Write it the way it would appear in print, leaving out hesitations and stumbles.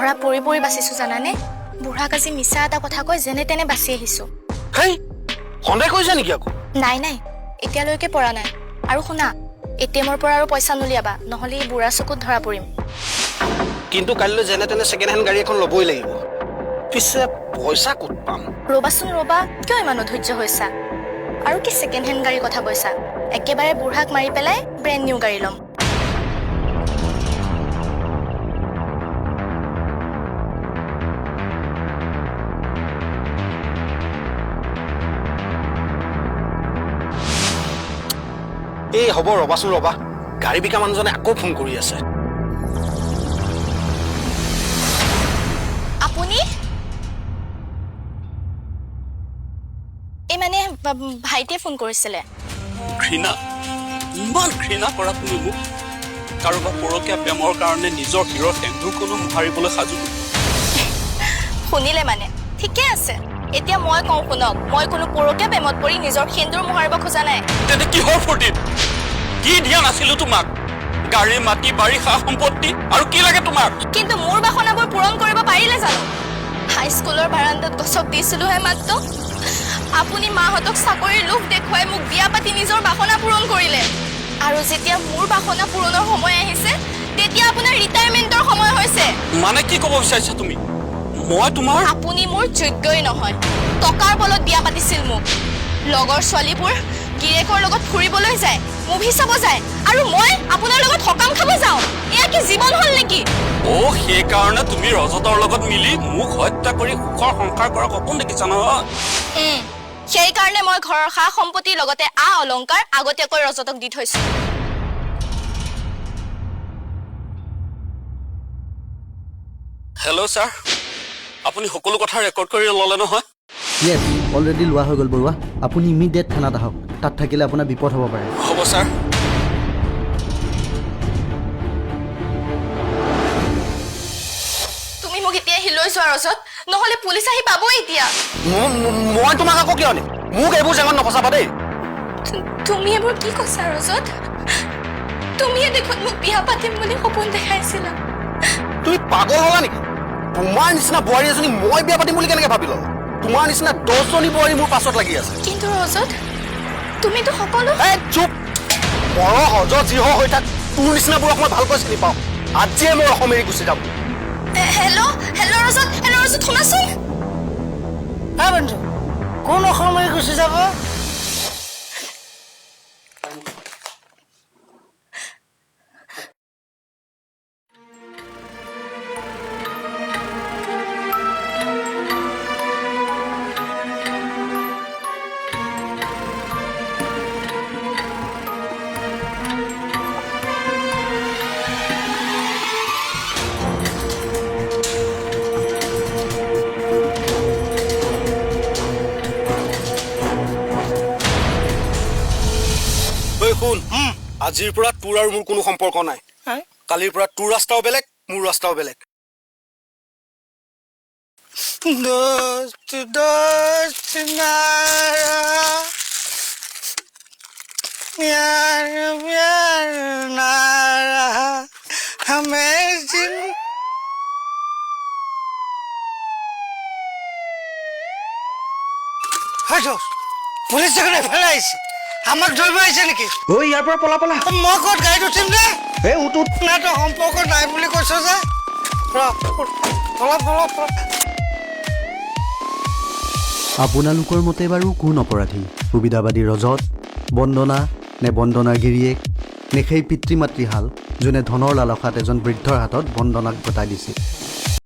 ধৰা পৰি পৰি বাচিছো জানানে। বুঢ়াক আজি মিছা এটা কথা কৈ যেনে তেনে বাচি আহিছো। হেই, সন্দেহ কৰিছা নেকি আকৌ? নাই নাই, এতিয়ালৈকে পৰা নাই। আৰু শুনা, এটিএমৰ পৰা আৰু পইচা নুলিয়াবা, নহ'লে এই বুঢ়া চকুত ধৰা পৰিম। কিন্তু কাইলৈ যেনে তেনে ছেকেণ্ড হেণ্ড গাড়ী এখন ল'বই লাগিব। পিছে পইচা ক'ত পাম? ৰ'বাচোন ৰ'বা, কিয় ইমান অধৈৰ্য হৈছা? আৰু কি ছেকেণ্ড হেণ্ড গাড়ীৰ কথা কৈছা? একেবাৰে বুঢ়াক মাৰি পেলাই ব্ৰেণ্ড নিউ গাড়ী ল'ম। এই হ'ব, ৰ'বাচোন ৰ'বা, গাড়ী বিকা মানুহজনে আকৌ ফোন কৰি আছে। আপুনি এই মানে ভাইটিয়ে ফোন কৰিছিলে। ঘৃণা, ইমান ঘৃণা কৰা তুমি মোক। কাৰোবাৰ পৰকীয়া প্ৰেমৰ কাৰণে নিজৰ শিৰৰ সেন্দুৰকণো মোহাৰিবলৈ সাজু। শুনিলে মানে ঠিকে আছে। এতিয়া মই কওঁ শুনক, মই কোনো পৰকীয়া প্ৰেমত পৰি নিজৰ সেন্দুৰ মোহাৰিব খোজা নাই। তেন্তে কিহৰ ফূৰ্তিত? কি দিয়া নাছিলো তোমাক? গাড়ী, মাটি, বাৰী, সা সম্পত্তি আৰু কি লাগে তোমাক? কিন্তু মোৰ বাসনাবোৰ পূৰণ কৰিব পাৰিলে জানো? হাইস্কুলৰ বাৰাণ্ডাত গছক দিছিলোহে মাত্ৰ। আপুনি মাহঁতক চাকৰিৰ লোভ দেখুৱাই মোক বিয়া পাতি নিজৰ বাসনা পূৰণ কৰিলে। আৰু যেতিয়া মোৰ বাসনা পূৰণৰ সময় আহিছে, তেতিয়া আপোনাৰ ৰিটায়াৰমেণ্টৰ সময় হৈছে। মানে কি ক'ব বিচাৰিছা তুমি? মই তোমাৰ আপুনি মোৰ যোগ্যই নহয়। টকাৰ বলত বিয়া পাতিছিল মোক। লগৰ ছোৱালীবোৰ গিৰিয়েকৰ লগত ফুৰিবলৈ যায়, মুভি চাব যায়, আৰু মই আপোনাৰ লগত সকাম খাব যাওঁ। এয়া কি জীৱন হ'ল নেকি? অ', সেইকাৰণে তুমি ৰজতৰ লগত মিলি মোক হত্যা কৰি সুখৰ সংসাৰ কৰাৰ সপোন দেখিছা নহয়? সেইকাৰণে মই ঘৰৰ সা সম্পত্তিৰ লগতে আ অলংকাৰ আগতীয়াকৈ ৰজতক দি থৈছো। হেল্ল' ছাৰ, আপুনি সকলো কথা ৰেকৰ্ড কৰি ল'লে নহয়? য়েছ, অলৰেডি লোৱা হৈ গ'ল বৰুৱা। আপুনি ইমিডিয়েট থানাত আহক, তাত থাকিলে আপোনাৰ বিপদ হ'ব পাৰে। হ'ব ছাৰ। তুমি মোক এতিয়া আহি লৈ যোৱা ৰজত, নহ'লে পুলিচ আহি পাবই এতিয়া। মই তোমাক আকৌ কিয় আনিম? মোক এইবোৰ জেঙত নফচাবা দেই। তুমি এইবোৰ কি কৈছা ৰজত? তুমিয়ে দেখোন মোক বিয়া পাতিম বুলি সপোন দেখাইছিলা। তুমি পাগল হ'লা নেকি? তোমাৰ নিচিনা বোৱাৰী এজনী মই বিয়া পাতিম বুলি কেনেকে ভাবি ল'লা? তোমাৰ নিচিনা 10জনী বোৱাৰী মোৰ পাছত লাগি আছে। কিন্তু ৰজত, তুমিতো সকলো। এই চুপ, মৰ হজ যি হৈ থাক, তোৰ নিচিনাবোৰক মই ভালকৈ চিনি পাওঁ। আজিয়ে মই অসম এৰি গুচি যাম। হেল্ল' হেল্ল' ৰজত, হেল্ল' ৰজত, শুনাচোন। হা বন্ধু, কোন অসম এৰি গুচি যাব? শুন, আজিৰ পৰা তোৰ আৰু মোৰ কোনো সম্পৰ্ক নাই। কালিৰ পৰা তোৰ ৰাস্তাও বেলেগ, মোৰ ৰাস্তাও বেলেগ। পুলিচ দেখোন এফালে আহিছে, আমাক ধৰিব আহিছে নেকি? ঐ, ইয়াৰ পৰা পলা পলা। মই ক'ত গাড়ীত উঠিম দে? এই উঠ উঠ। নাই, তই সম্পৰ্ক নাই বুলি কৈছ যে। পলা পলা পলা। আপোনালোকৰ মতে বাৰু কোন অপৰাধী? সুবিধাবাদী ৰজত, বন্দনা নে বন্দনাৰ গিৰিয়েক, নে সেই পিতৃ মাতৃহাল যোনে ধনৰ লালসাত এজন বৃদ্ধৰ হাতত বন্দনাক গতাই দিছিল?